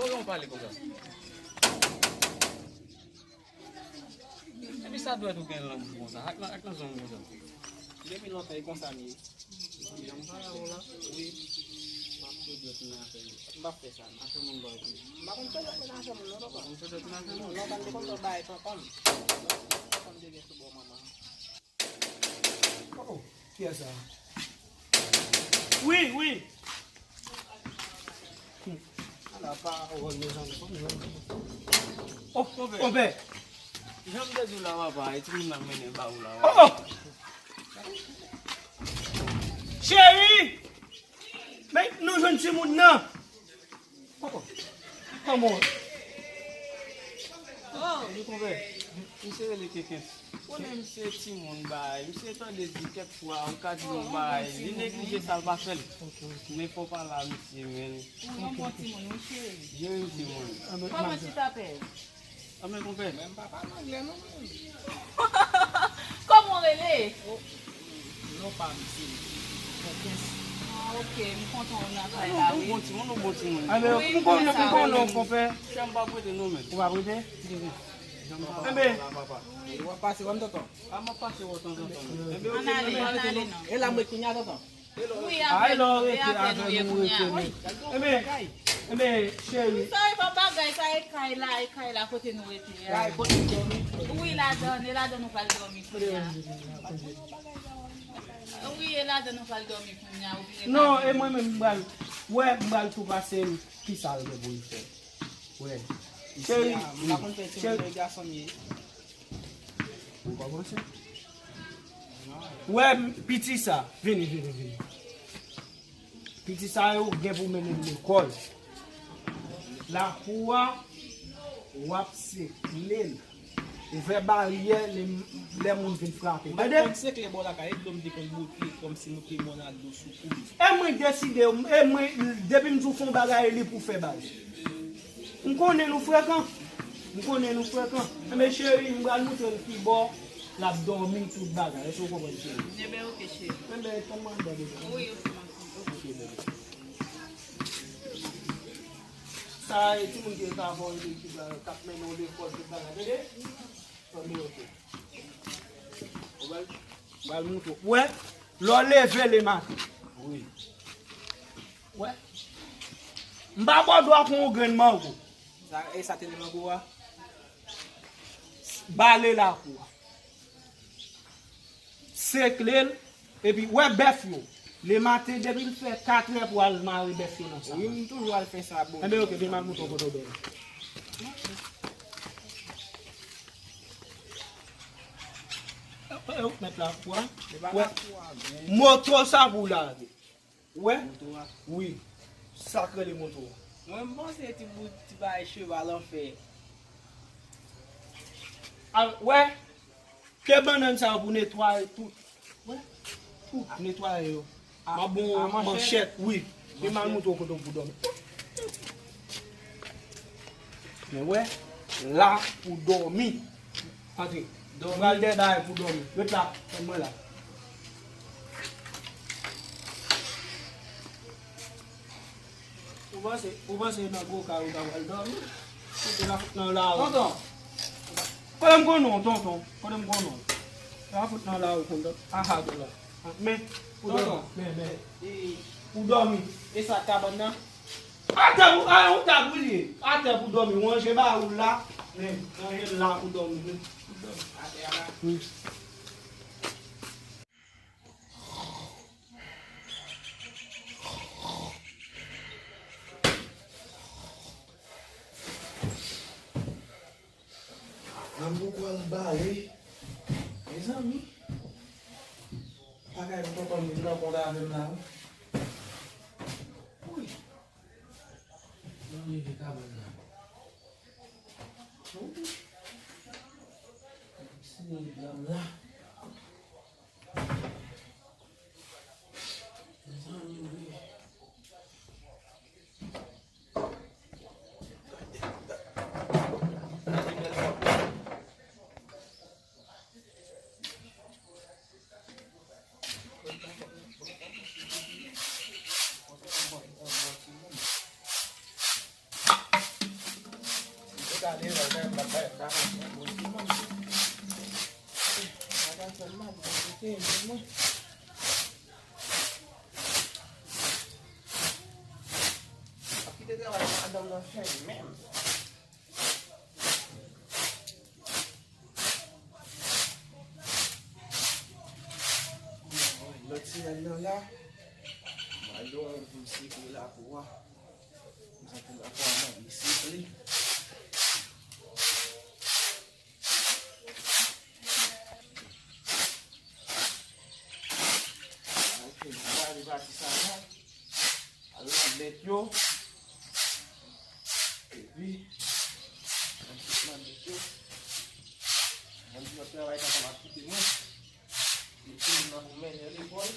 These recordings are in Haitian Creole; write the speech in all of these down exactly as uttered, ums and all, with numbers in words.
Ou pale konsa. Epi sa dwèt ou gen nan bouch konsa, ak nan, ak nan zong konsa. Depi lontan e konsa m ye. Jan m pale avè w la, wi. M ap tou dwèt nan afè m. M p ap fè sa non. Afè moun bò epi. M p Pa konn fè lòt menaje moun non, papa. Konn fè lòt menaje moun. Non, pa te konn fè bagay fanfanm. Fanfanm te gen sou bò manman. Oh, kiyès sa? Wi, wi. Ala pawòl, mezanmi. Oh, konpè. Jan m te di w la, papa, e timoun nan mennen ba ou la. Oh, oh. Cheri! Men nou jwenn timoun nan. Oh, oh. Kòman? Oh, li konpè. Misye rele Kekens. Konnen misye timoun bay. Misye tande di kèk fwa, ou ka di yon bay. Li neglije sa, l pa fè l. Men fò w pale a misye, men. Ou yon bon timoun, wi, cheri. Jere misye, mwen. Comment tu t'appelles? Anmè konpè. Men m pa pale anglè non, mwen. Kòman w rele? Non pa m se Pòkens. Ah, ok, m kontan w nan kay la, wi. Ou bon timoun, ou bon timoun. Anmè, wi, m konnen, m konnen w, konpè. Kè m pa prete non, men. Ou pa prete? Anmè. W ap pase wè m, tonton? A, m ap pase wè w tanzantan, men. Ann ale, ann ale non. E la m ret kounye a, tonton. Wi, a, e lè w rete avè nou, rete nou. Enben, enben, cheri. Sa e pa bagay, sa e kay la, e kay la kote nou rete a. Kay kote nou dòmi. Wi, ladan, e ladan nou pral dòmi kounye a. Wi, e ladan nou pral dòmi kounye a, oubyen. Non, e mwen menm, m pral, wè, m pral tou pase l, ki sa l gen pou l fè. Wè. Cheri, m pa konn fè timoun, gason m ye. Ou kòmanse? Wè, m, piti sa. Vini, vini, vini. Piti sa yo gen pou mennen l lekòl. Lakou a, w ap sekle l. Ou fè baryè lè, lè moun vin frape. Tande? M sekle bò lakay, e dlo m te konn bouke, kòmsi nou te mòn ak dlo sou kou. E mwen deside, e mwen, depi m di w fè yon bagay, li pou fè baz. M konnen nou frekan. M konnen nou frekan. Enben, cheri, m pral moutre l ki bò l ap dòmi, tout bagay. Èske w konprann, cheri? Enben, ok, cheri. Enben, tann mwen anndan deja. Wi, ok, m ap tann. Ok, bebe. Sa e timoun ki ta fè yon ekip la, k ap mennen w lekòl, tout bagay, tande? Tande, ok. Ou pral, pral moutre w. Wè, lè w leve lematen. Wi. Wè. M pa ba w dwa pran yon grenn mango. Sa, e sa te nan mango a? Bale lakou a. Sekle l, epi wè bèf yo. Lematen, depi l fè katrè pou al mare bèf yo nan sa. Wi, m toujou al fè sa, bon. Enben, ok, vin m al moutre w kote w dòmi. E, e, ou k mèt lakou a. Wè. Moto sa pou w lave. Wè? Moto a? Wi. Sa k rele moto a. Mwen, m panse ti bout, ti bagay cheval an fè. Al, wè? Pye bannann sa yo pou netwaye tout. Wè? Tout, netwaye yo. M ap ba w manchèt, wi. Vin m al moutre w kote w pou dòmi. Men wè, la pou dòmi. Antre. Dòmi. Pral dèyè bagay pou dòmi. Ret la, tann mwen la. Ou panse, ou panse nan gwo kay ou ta pral dòmi? Ou te ka fout nan lari. Tonton. Kote m konnen w, tonton? Kote m konnen w? Ou ta fout nan lari, tonton. Aha, tonton. Men, pou dòmi. Tonton. Men, men. Pou dòmi. E sa kabann nan? Atè pou, a, ou ta brilye. Atè pou dòmi. Ranje ba ou la. Men, ranje la pou dòmi. Atè a la. Wi. Nan poko al bale. Mezanmi. Pa kay pou papa m vin nan kont avè m la, wi. Wi. Mwen rive kabann nan. Wi. Sinon, dam la. Mezanmi, wi. Kite travay nan Nan fè menm. Lòt semèn nan la, m al do an pou m sikle lakou a. M santi lakou a mande sikle. Ok, m gade pati sa la. Al nan bèt yo. Epi, al nan bèt yo. Mwen di lòt travay pa kapab kite mwen. Epi, m nan pou mennen lekòl.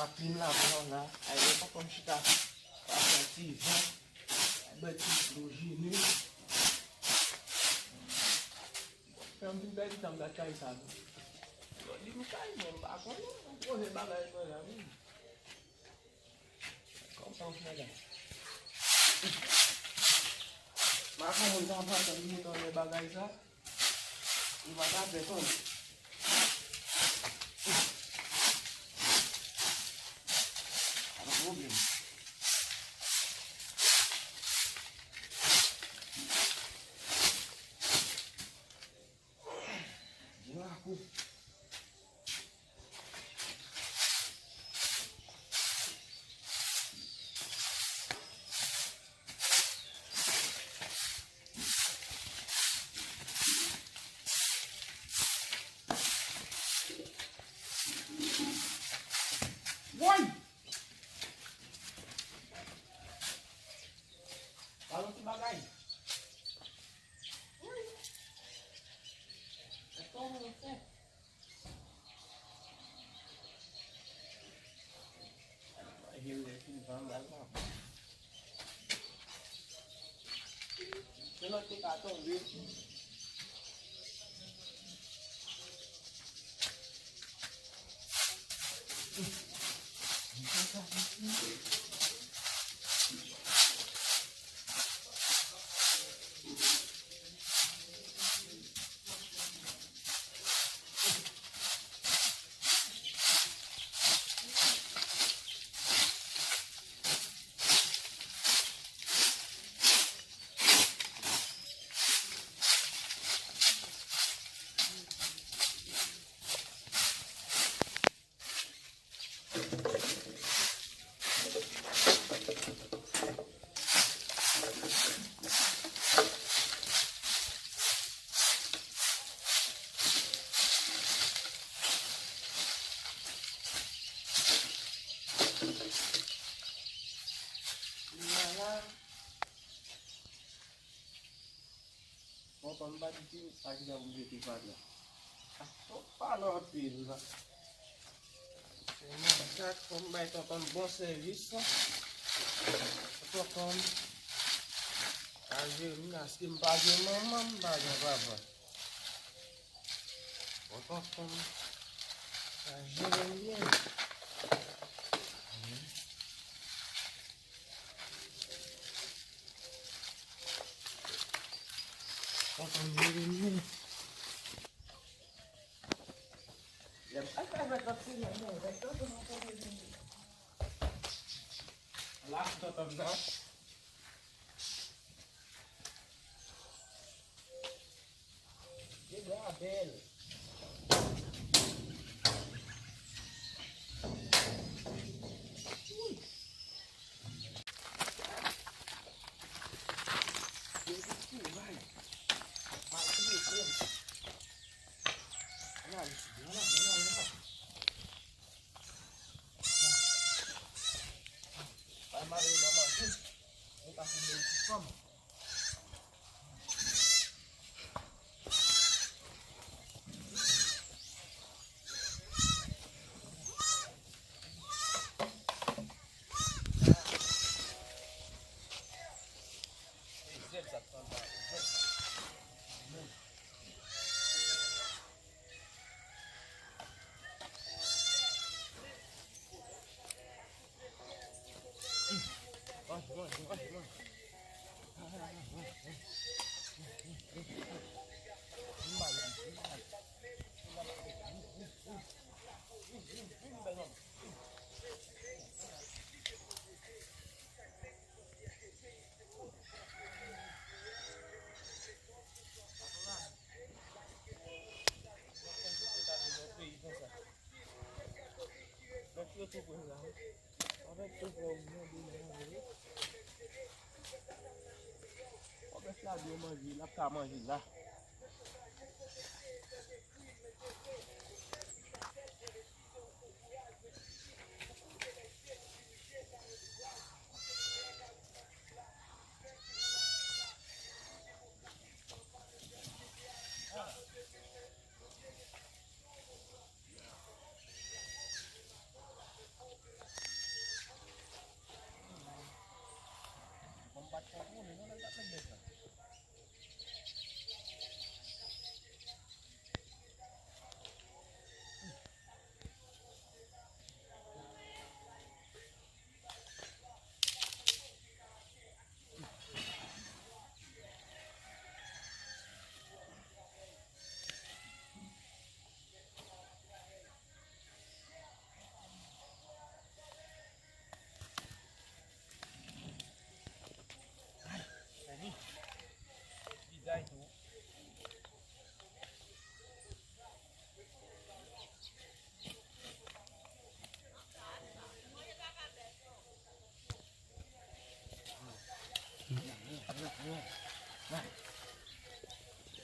Ak klim la pran la, ay, mwen pa konn chita, pa santi van, bay ti dlo jene. Fè m vin pèdi tan m gad kay sa tou. Yo di m kay mwen, m pa konnen, m poze bagay mwen la, wi. Kontan fè la. M pa konn moun sa pa tann li tann bagay sa. Li pa ka fè konn. Pa gen pwoblèm. Gen lakou. Woy! Ba nou ti bagay. Woy! Èske w konn fè? Se lòt te ka tonbe. Tonton m pa di ki, pa ki jan pou m jete fatra. Tonton pale anpil la. Se mwen, chak fwa m bay tonton m bon sèvis la. Tonton m ka jere m, aske m pa gen manman, m pa gen papa. Bon, tonton m ka jere m byen. Tonton m jere m byen. Lè m al fè vèt lòt semèn nan, vèt tonton m ap pote vini. Lach tonton m nan. Dega bèl. Avèk tou frè ou mande manje. Fò bèf la dwe manje, l ap ka manje la.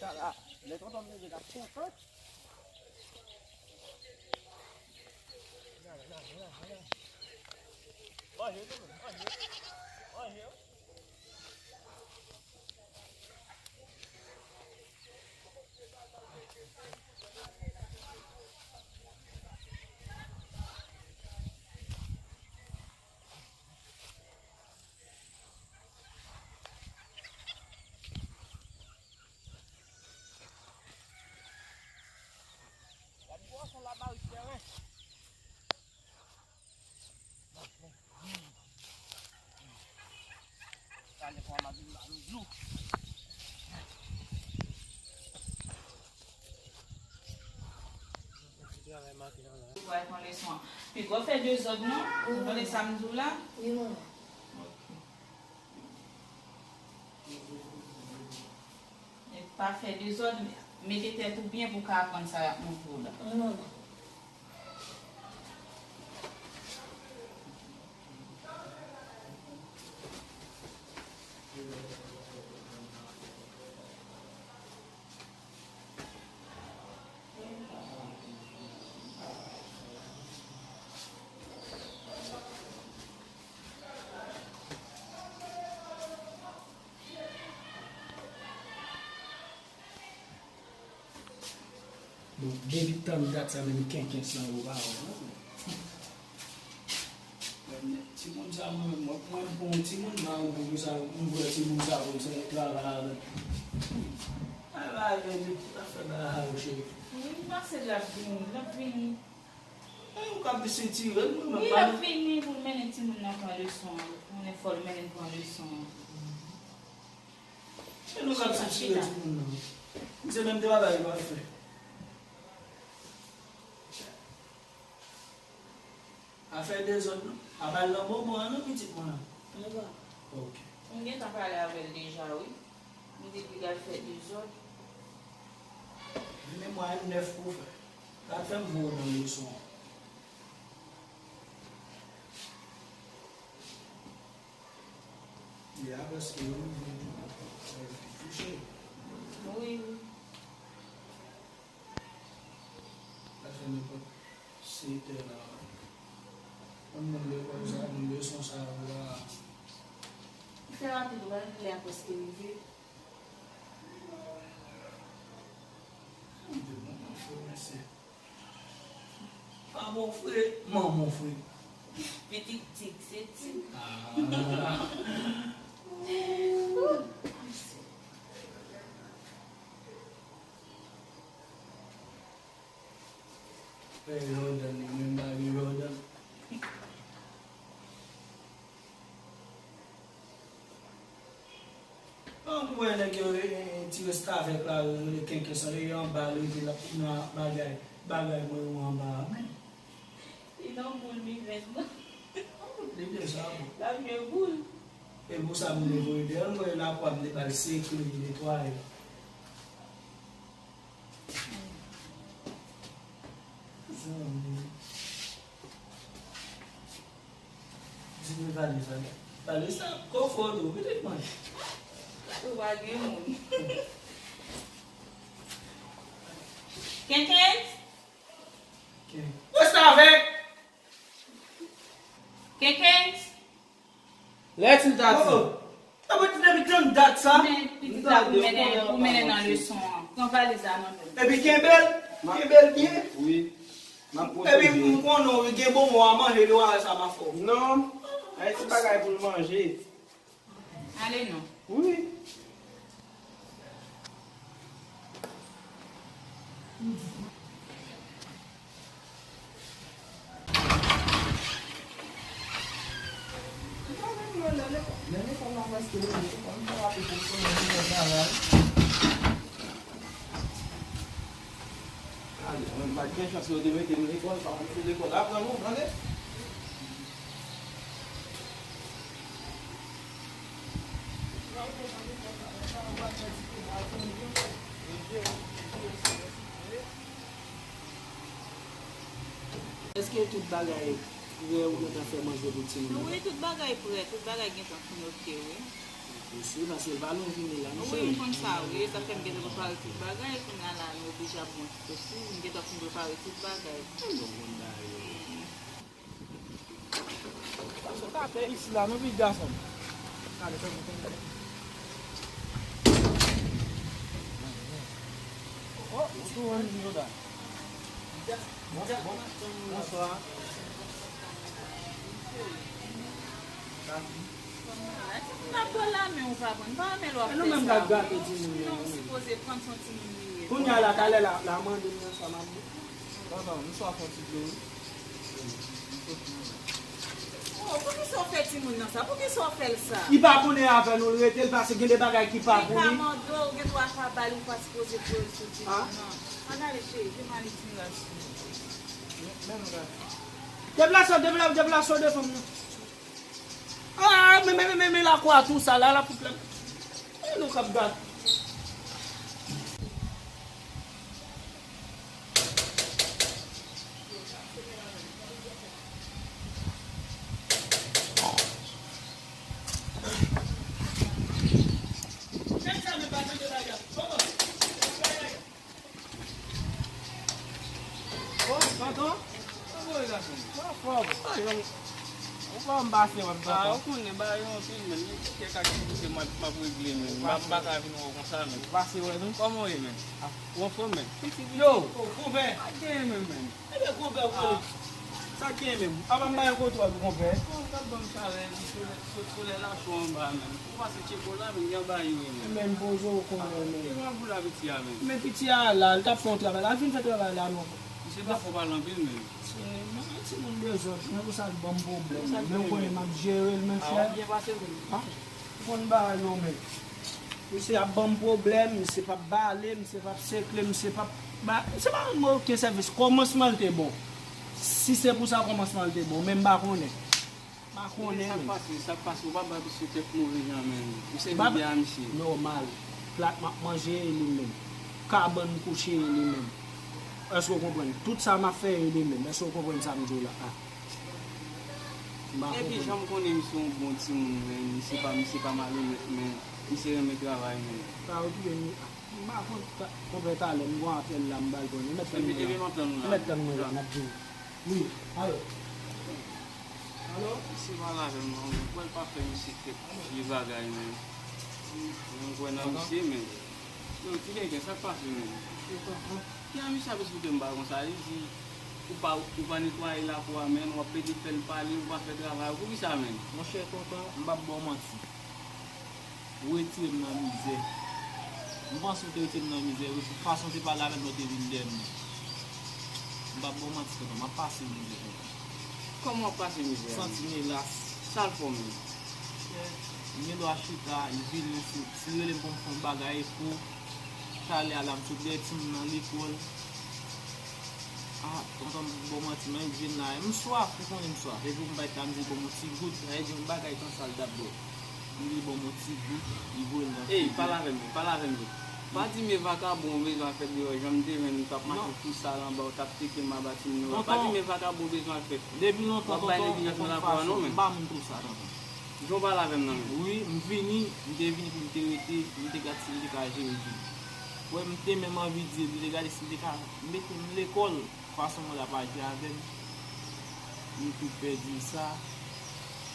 Sa la, lè tonton m leve, l ap kontan. Manje, manje, manje. Ou pral pran leson an. Piga w fè dezòd non. Ou konnen sa m di w la? Wi, manman. Ok. E pa fè dezòd, mete tèt ou byen pou w ka aprann sa y ap montre w la. Wi, manman. Bon, depi tann dat sa, menm kenkens lan yo pa wè non. Timoun sa, mwen, mwen, mwen, bon, timoun, mwen, mwen, sa, mwen, mwen, timoun sa, bon, se travay avè l. Travay avè l, tout afè bagay yo, cheri. Wi, m panse l ap vini, l ap vini. E, ou ka sitire l, mwen, mwen, wi, l ap vini pou l mennen timoun nan pran leson an. Ou konnen fò l mennen l pran leson an. E nou k ap sitire timoun nan. Misye menm de bagay li pa fè. Afè dezòd non. A pa l nan bonbon an non, pitit mwen an. Ok. M gentan pale avè l deja, wi. M di l li pral fè dezòd. Li menm mwa nèf pou fè. Sa fè m voye w nan leson an. Ya, paske yo rive tou, yo touche. Wi, wi. Pa fè nenpòt sete la. Konn moun lekòl sa, moun leson sa yo la. Fè rapid, ou pa vle lè a prèske rive. Mwen te bon, mwen fè, mèsi. Pa bon fre, manman fre. Pitit tik, se tik. Ah. Pè Jordan, li menm pa gen Jordan. An, ou wè nèg yo, e, e, ti restavèk la, yo rele kenken san, yo anba, yo rele l ap nan bagay, bagay mwen yo anba a, men. Li nan boul, li vèt nan. Li deja bon. L ap jwe boul. E pou sa moun yo voye dèyè l, mwen la kwa m te ba l sekre, li netwaye. Zanmi. Gade sa, gade sa, kòfò tou, pitit mwen. Ou pa gen moun. Kenkenz? Restavèk! Kenkenz? Lè ti tati. Oh, oh. Sa pou ti depi tann dat sa. Men pitit la pou mennen, pou mennen nan leson an. Pran valiz la nan men. Epi kenbe l, kenbe l byen. Wi. M ap pwoteje. Epi m konnen w gen bonbon a manje, lè w al sa m ap fè w. Non. Ay, ti bagay pou l manje. Ale non. Wi. Ale, mwen pa t gen chans yo te mete m lekòl, pa mete lekòl aprann nou, tande? Èske tout bagay prè ou gentan fè manje pou timoun yo? Wi, tout bagay prè, tout bagay gentan fin oke, wi. Oke, si, paske l pa lwen vini la, non, cheri? Wi, m konn sa, wi. Sa fè m gentan prepare tout bagay. Kounye a la, nou oblije ap bon ti kosi. M gentan fin prepare tout bagay. Bon, bon, bagay yo. Sa ta fè isi la, non, pitit gason m. Gade, fè mwen konnen. Oh, ou tou wè m di nou la. Bon, bon, bonswa. N ap ba w lamen, ou pa konn. Pa renmen lè w ap fè sa. E nou menm k ap gate timoun yo. Non, ou sipoze pran, se yon timoun li ye. Kounye a la, talè la, la mande m nan sa m ap di. Tonton, m swaf yon ti dlo, wi. Oh, poukisa w fè timoun nan sa? Poukisa w fè l sa? Li pa konnen avè nou, l rete, l pase gen de bagay ki pa pou li. Li ka mande w, ou gen dwa pa ba li, ou pa sipoze voye l sou timoun nan. Ann ale, cheri, vin ale ti rason. Deplase w, deplase, deplase w devan m nan. Ah, men, men, men, men, men lakwa tou sa la, la pou plè. E nou k ap gate. Oh, tonton. Kòman w ye, gason m? Anfòm. Ah, yon, ou pa m pase wè m, tonton. Ah, ou konnen bagay yo anpil, men. Li kèk aktivite m ap, m ap regle, men. M pa, m pa ka vin wè w konsa, men. Ou pase wè nou? Kòman w ye, men? Ah. Ou anfòm, men? Yo, konpè. Pa gen, men, men. Ebyen, konpè, ou konnen. Sa k gen menm? Apa m bay yon kontwòl pou konpè? Bon, w t ap ban m chalè, sot, sot solèy la cho anba a menm. Ou pase tcheko la, men, gen anba yo menm. Men, poze w konnen menm. Gen mwen pou la piti a menm. Men piti a la, l t ap fè yon travay la, l fin fè travay la non. Misye pa fò pale anpil menm. Se, men, yon timoun dezòd, men pou sa l ban m pwoblèm. Men ou konnen m ap jere l, men frè. Ah, w ap byen pase menm. Ah, ou konn bagay yo menm. Misye ap ban m pwoblèm, misye p ap ba ale, misye p ap sekle, misye p ap ba, misye pa rann mwen okenn sèvis. Kòmansman l te bon. Si se pou sa, kòmansman l te bon, men m pa konnen. M pa konnen, men. Sa k pase, sa k pase, ou pa bay misye kèk move jan, men. Misye vide a misye. Nòmal. Plat m ap manje, e li menm. Kabann m kouche, e li menm. Èske w konprann? Tout sa m ap fè, e li menm. Èske w konprann sa m di w la a? M pa konprann. Epi jan m konnen misye yon bon timoun, men, misye pa, misye pa malonèt, men, misye renmen travay, men. Pa okipe m, m pa konn, ta, konpè talè, m gon apèl la, m ba l konnen. Mèt tann mwen la. Epi, epi m ap tann ou la. Mèt tann mwen la, m ap di w. Wi, alo. Alo? Misye pale avè m, non, men, kwè l pa fè misye kèk vye bagay, men. Mwen kwè nan misye, men. Yo, ti kenken, sa k pase, men? Ki a misye ap esplike m bagay konsa? Li di, ou pa, ou pa netwaye lakou a, men, w ap plede fè l pale, ou pa fè travay ou. Poukisa, men? Monchè, tonton, m p ap ba w manti. Ou retire m nan mizè. M panse ou te retire m nan mizè, wi, pou fason w te pale avè m lè w te vin dèyè m nan. M p ap ba w manti, tonton, m ap pase mizè, tonton. Kòman w ap pase mizè a? Santi m elas. Sa l fè w menm? Monchè, m gen dwa chita, li vini, si, si l rele m pou m fè yon bagay pou talè a la, m sot dèyè timoun nan lekòl. Ah, tonton, m bon manti, men, m vin la, m swaf, ou konnen m swaf. Epi m bay ta, m di l ban m yon ti gout, sa vle di yon bagay tan sa l t ap bwè. M di l ban m yon ti gout, li voye l nan figi m. Ey, pale avè m, pale avè m vit. Pa di m e vakabon ou bezwen al fè deyò, jan m te jwenn ou t ap mache tou sal anba, ou t ap teke m anba ti moun yo. Pa di m e vakabon ou bezwen al fè. Depi lontan, tonton, ou konn fason m. M pa moun konsa, tonton. Jan w pale avè m nan, men. Wi, m vini, m te vini pou m te rete, m te gad si m te ka jere tou. Wè, m te menm anvi di l, m te gade si m te ka mete m lekòl, fason mwen t ap aji avè m, m tou pè di l sa,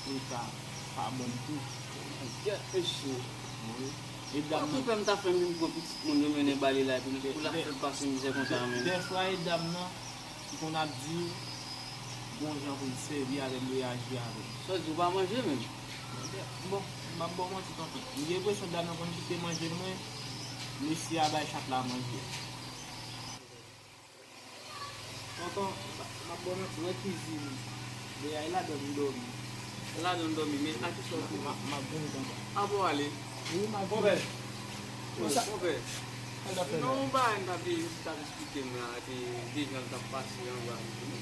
pou l ka pa ban m tou. Gèt mesye. Wi. E dam nan. Konpè m ta fè m vin pran pitit moun yo mennen ba li la, epi pou l ap fè l pase mizè konsa menm. Dèfwa e dam nan ki konn ap di w gon jan pou l sèvi avè m, reyaji avè m. Sa w di, ou pa manje menm? Bon, m ap ba w manti, tonton. M gen enpresyon dam nan konn kite manje mwen, mesye a bay chat la manje. Tonton, m ap ba w manti, wè kizin, deyò e ladan m dòmi. Ladan m dòmi, men a kisa w kouri? M ap, m ap vini, tonton. A bon, ale. Wi, m ap vini. Konpè. Konpè. Non, yon bagay m t ap, misye t ap eksplike m la, te de jan l t ap pase anba.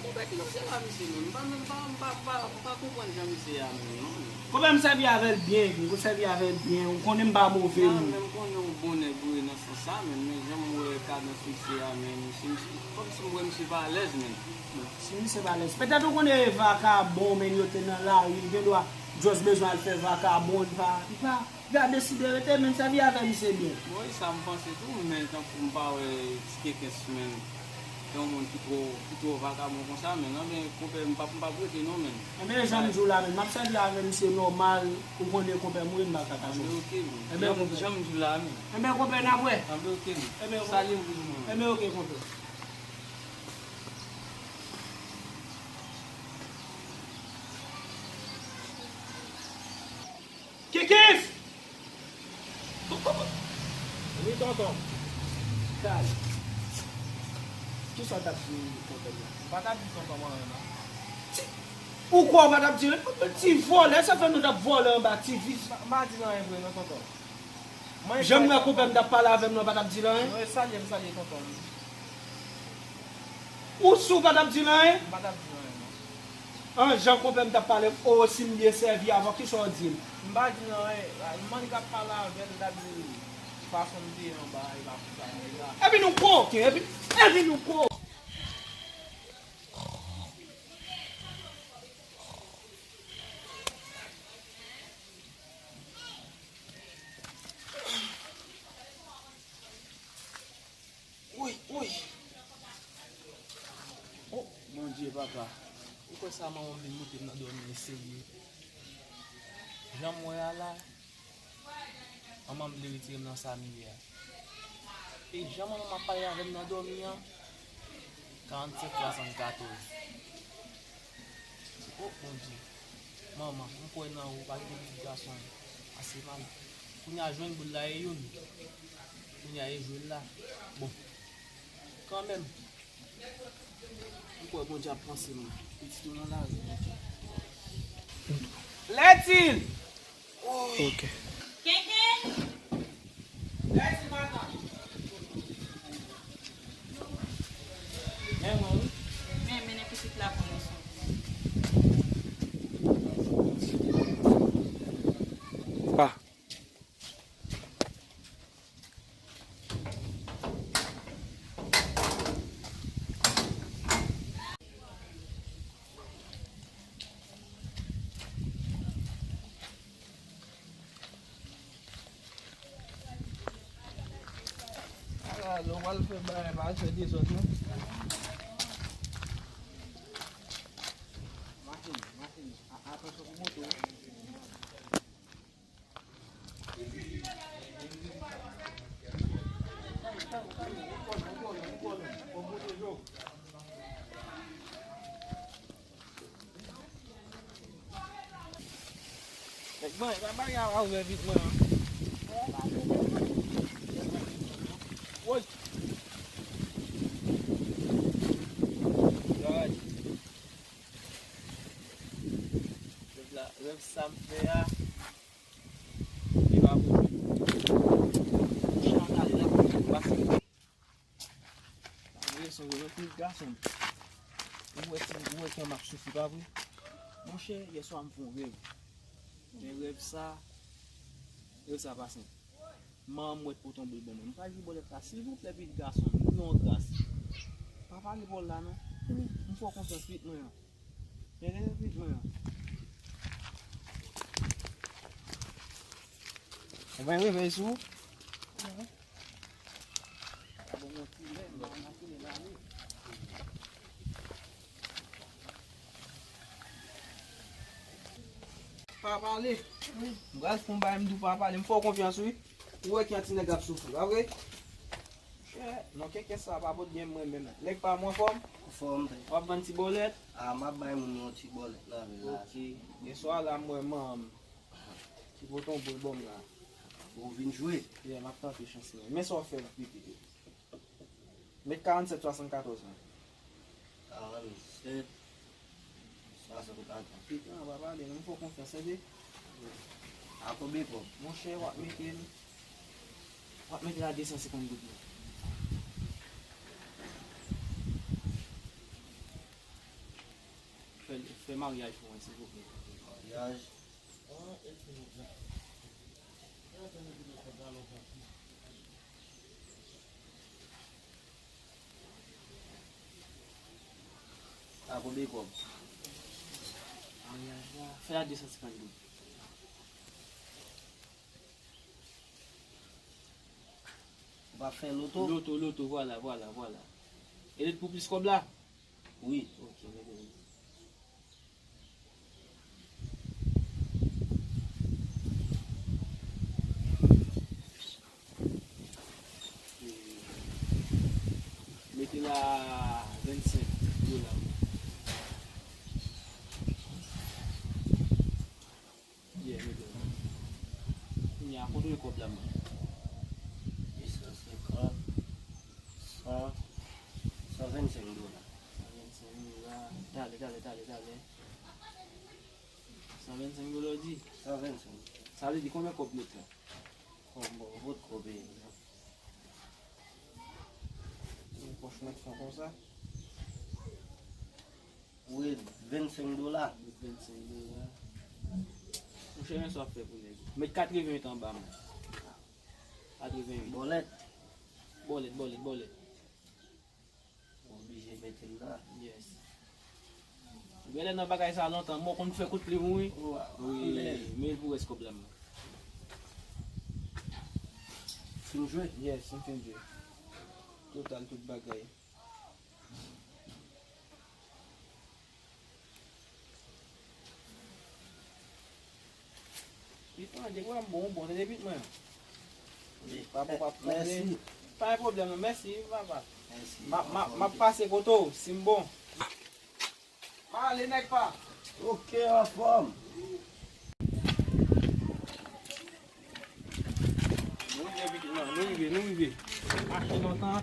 Konpè, ki jan se la, misye menm? M pa menm pa, m pa, m pa, m pa konprann jan misye a menm, non, menm. Konpè, m sèvi avè l byen, wi, ou sèvi avè l byen, ou konnen m pa move moun. Men m konnen yon bon nèg ou ye nan sans sa, men, men jan m wè kadans misye a, men, misye, misye, kòmsi m wè misye pa alèz, men. Si misye pa alèz. Petèt ou konnen e vakabon, men yo te nan lari, li gen dwa just bezwen al fè vakabon, li pa, li pa. Gade si de rete, men sèvi avè misye byen. Bon, e sa m panse tou, men tankou m pa wè ti kekens, men, se yon moun ki twò, ki twò vakabon konsa, men, anben, konpè, m p ap, m p ap rete non, men. Enben, jan m di w la, men, m ap sèvi avè misye nòmal, ou konnen konpè m, wi, m pa ka kache. Anben, oke, men. Enben, jan m, konpè. Jan m di w la, men. Enben, konpè, n ap wè. Anben, oke, men. Enben, salye m pou mwen. Enben, oke, konpè. Kikis! Wi, tonton. Kal. Kisa w t ap di tonton nan? M pa t ap di tonton m anyen, non. Ti, ou kwè w pa t ap di anyen? Ti vòlè, sa fè nou t ap vòlè anba ti vis. M pa, m pa di l anyen vre, non, tonton. Jan m wè konpè m t ap pale avè m nan, w pa t ap di l anyen? Non, e salye m salye tonton m. Ou si w pa t ap di l anyen? M pa t ap di l anyen, non. An, jan konpè m t ap pale, o, si m byen sèvi avè w, kisa w di m? M pa di l anyen. Mwen k ap pale avè l, l t ap di fason m te ye anba, e pa konsa m ye la. Epi nou koken, epi, epi nou koken. Woy, woy. O, Bondye, papa. Ou kwè sa manman m vin moute m nan dòmi, e serye? Jan m wè a la, manman m vle retire m nan sa m ye a. E jan manman m ap pale avè m nan dòmi an, karannsenk swasannkatòz. O, Bondye. Manman, m kwè nan ou, pa kite pitit gason m pase mal. Kounye a jwenn boul la e youn. Kounye a e jwe l la. Bon. Kanmenm. M kwè Bondye ap panse m. Pitit ou nan lari, Bondye. Lètil! Ok. Kenken! Lètil, madanm! Men mwen, wi. Men, mennen pitit la pou nou, son. Pa. Ala, lè w pral fè bagay, pa al fè dezòd, non. Machin, machin. A, atansyon pou moto. Nèg mwen, pa bay a ouvè vit mwen an. Woy! Rèv la, rèv sa m fè a. Li pa posib. Chan ale la pou pase. Sa vre, son vre, yon pitit gason. Ou wè ti, ou wè kè m ap soufri, pa vre? Monchè, yèswa m fè yon rèv. Men rèv sa, rèv sa pa senp. Manman m wè t pote yon boul ban mwen. M pral jwe bòlèt la, silvouplè, pitit gason m, yon gras. Pa pale bòl la, non. M fè w konfyans, pitit mwen an. Rele pitit mwen an. Ou pa reveye sou ou? Pa pale. M pral fè yon bagay, m di w pa pale. M fè w konfyans, wi. Ou wè ki yon ti nèg ap soufri, pa vre? Chè, non, kèkè sa pa pot byen mwen menm. Nèg pa mwen fòm? Fòm, tè. W ap vann ti bòlèt? A, m ap bay moun yon ti bòlèt nan vil la. Ok. Yè swa la, m wè manman m ki pote yon boul ban m la. Ou vin jwe? Yeah, m ap tante chans mwen. Men sa w fè pou pitit ou. Met karannsèt swasannkatòz lan. Karannsèt swasannkatòz. Pitit mwen an pa pale, non, m fè w konfyans, tande. A konbyen kòb? Monchè, w ap mete l, w ap mete l a de san senkant goud, non. Fè, fè maryaj pou mwen, silvouplè. Maryaj. A konbyen kòb? Maryaj la, fè l a de san senkant goud. Ou pa fè loto? Loto, loto, vwala, vwala, vwala. E lòt pou plis kòb la? Wi. Ok, mete l. Mete la vennsenk dola. Yeah, mete la. Kounye a, kontwole kòb la, man. De san senkant, san, san vennsenk dola. San vennsenk dola. Talè, talè, talè, talè. San vennsenk dola w di? San vennsenk. Sa vle di konbyen kòb nèt la? Kòb, bon, pot kòb e. Yon pòch nèt fon konsa. Wi, vennsenk dola. Vennsenk dola. Monchè, men sa w ap fè pou nèg. Met katreven anba, man. Katreven. Bòlèt. Bòlèt, bòlèt, bòlèt. Oblije mete l la. Yes. Ou genlè nan bagay sa lontan, mò konn fè kout plim, wi. Wi, men l pou rès kòb la, man. Fin jwe? Yes, m fin jwe. Total tout bagay. Li pran de gwa m bon, bon, tande pitit mwen. Wi, papa, papa, mèsi. Pa gen pwoblèm, non, mèsi, papa. Mèsi, m ap, m ap, m ap pase kote w, si m bon. M ale, nèg pa. Ok, anfòm. Nou rive, pitit mwen, nou rive, nou rive. Mache lontan.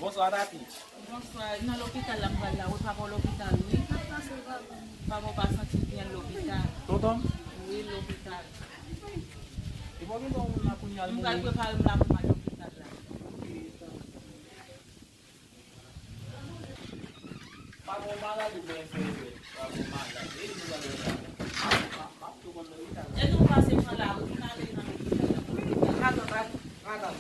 Bonswa, Tati. Bonswa, nan lopital la m pral la, wi, papa w lopital, wi. Papa w pa santi l byen, l lopital. Tonton m? Wi, l lopital. E bon, gen moun la kounye a, l mouri. M pral prepare m la pou m al lopital la. Pa bon malad oubyen fè jwèt? Pa bon malad. E nou gade la. M ap tou konn lopital la. E nou pase pran lari, vin ale nan lopital la. Atann, atann, atann.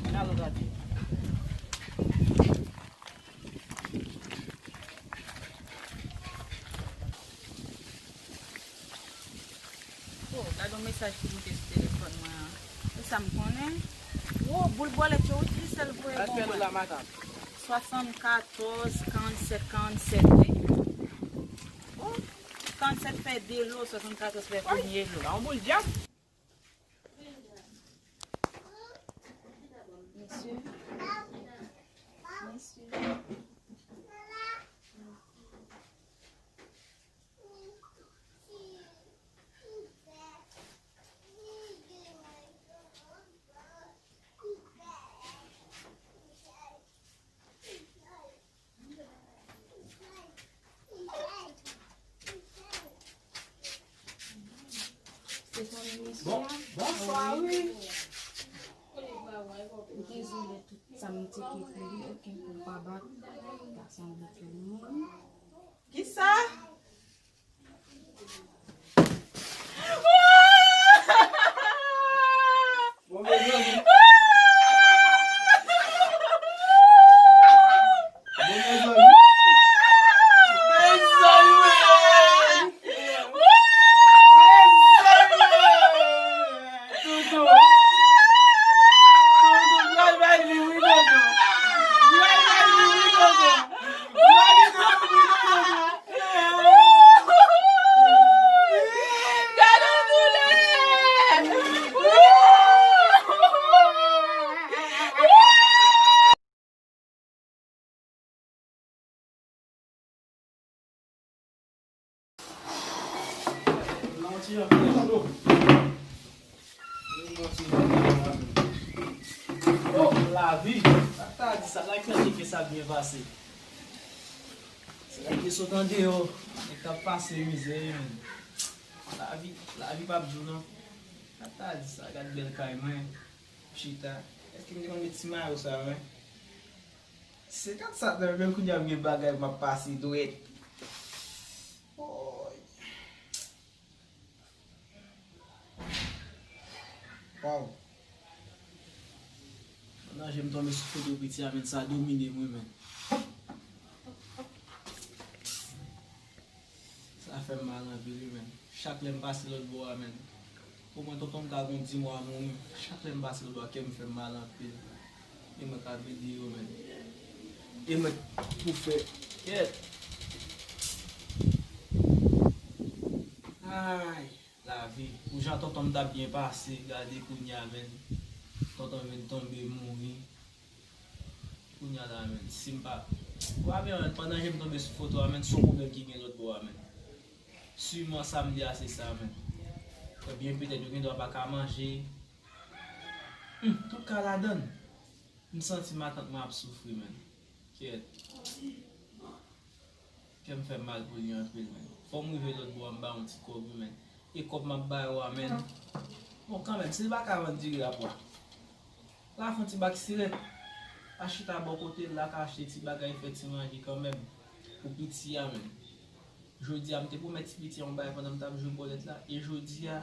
Vin ale gade. Oh, gade yon mesaj ki moute sou telefòn mwen an. E sa m konnen. Wo, boul bòlèt yo, wi, ki sèl voye ban mwen. Swasannkatòz, karannsèt, karannsèt, wi. Oh, karannsèt fè de lo, swasannkatòz fè premye lo. Sa yon boul dyab. Mesye. Mesye. Bonswa, wi. Dezole, tout sa m te ekri, okenn kou pa bat. Gason bouke moun. Kisa? Bon, mezanmi. Bon, mezanmi. Mezanmi. Toto. Toto, pral bay li wi, Toto. Pral bay li wi, Toto. Pral bay li wi, Toto. Gade doulè! Oh, lavi! Sa ta di sa, la ki fè ke sa byen pase. Se la ki sot andeyò, nèg k ap pase mizè, men. Lavi, lavi p ap di w non. Sa ta di sa, gad bèl kay mwen. Chita. Èske m te konn met ti mayo sa, wi? Senkant sat nan men, kounye a m gen bagay m ap pase dwèt. Woy. Waw. Pandan je m tonbe sou foto piti a, men sa domine mwen, men. Sa fè m mal anpil, wi, men. Chak lè m pase lòt bò a, men. Pou mwen, tonton m ka gon di mwa mouri. Chak lè m pase lòt bò a, kè m fè m mal anpil. E mwen ka vide yo, men. E mwen pou fè. Kèt. Ay, lavi. Pou jan tonton m t ap byen pase, gade kounye a, men. Tonton m vin tonbe mouri. Kounye a la, men, si m pa, w a men, pandan je m tonbe sou foto a, men, se yon pwoblèm ki gen lòt bò a, men. Siman sa m di a se sa, men. Ebyen, petèt yo gen dwa pa ka manje. Hmm, tout ka ladann. M santi matant mwen ap soufri, men. Kèt. Kè m fè mal pou li anpil, men. Fò m rive lòt bò a, m ba yon ti kòb, wi, men. E kòb m ap ba yo a, men. Bon, kanmenm, si l pa ka vann diri a pwa, l a fè yon ti bak sirèt. Al chita bò kote l la, ka achte ti bagay, fè ti manje kanmenm. Pou piti a, men. Jodi a, m te pwomèt ti piti a yon bagay pandan m t ap jwe bòlèt la. E jodi a,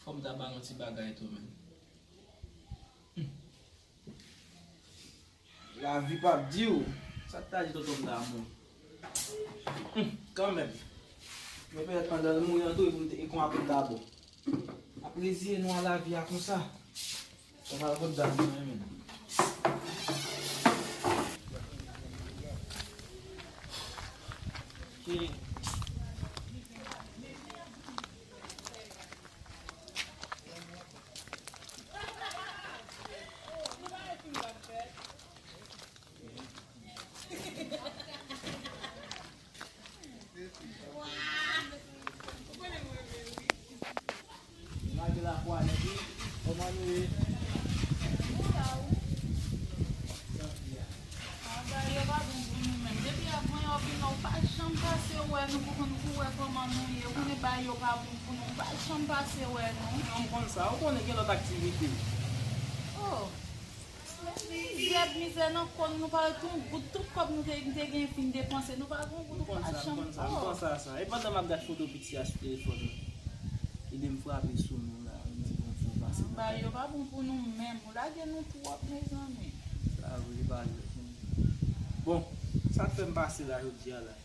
fò m ta ba l yon ti bagay tou, men. Hmm. Lavi p ap di w. Sa t ta di tonton m damou. Hum, kanmenm. Men petèt pandan l mouri an tou, e pou m te, e konsa pou m ta bon. Ap reziye nou a lavi a konsa. Sa pa l kot damou an, men. Lage lapwa nèt wi. Kòman nou ye? Sa w ye a? Bagay yo pa bon pou nou menm. Depi avan yo vin la, ou pa janm pase wè nou pou konn, pou wè kòman nou ye. Ou konnen bagay yo pa bon pou nou. Ou pa janm pase wè nou. Non, m konn sa. Ou konnen gen lòt aktivite. Oh. Mizè, mizè nan kò n, nou pa ret yon goud, tout kòb nou te, te gen fin depanse, nou pa ret yon goud, ou pa janm. M konn sa, m konn sa, m panse a sa. E pandan m ap gad foto piti a sou telefòn mwen, ide m frape sou nou la, m di bon, fò pase nan kay. Bagay yo pa bon pou nou menm, ou lage nou twòp, mezanmi. Sa vre, pa jwèt non. Bon, sa k fè m pase la jodi a la.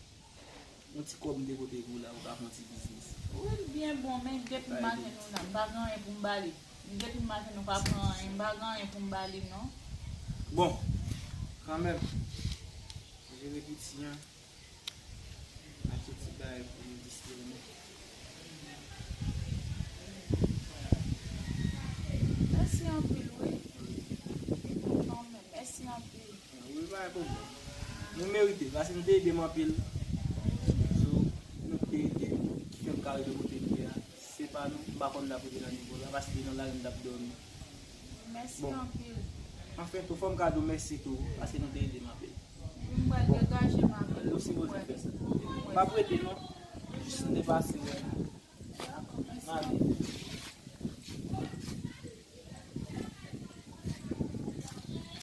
Yon ti kòb m te pote pou ou la, ou ka fè yon ti biznis. Wi, l byen bon, men depi m mache nou la, m pa gen anyen pou m ba li. Depi m mache nou pa pran anyen, m pa gen anyen pou m ba li, non. Bon, kanmenm, jere piti an, achte ti bagay pou nou distrè nou. Mèsi anpil, wi. Kanmenm, mèsi anpil. Wi, pa gen pwoblèm. Nou merite, paske nou te ede m anpil. So, nou te ede m, ki fè m ka rive kote m ye a. Si se pa nou, m pa konn n t ap rive nan nivo la, paske nan lari m t ap dòmi. Mèsi anpil. Anfen tou, fò m ka di w mèsi tou, paske nou te ede m anpil. M pral degaje m avè w. Nou sipoze fè sa. M ap rete non, jis m te pase wè nou. Dakò, mèsi anpil.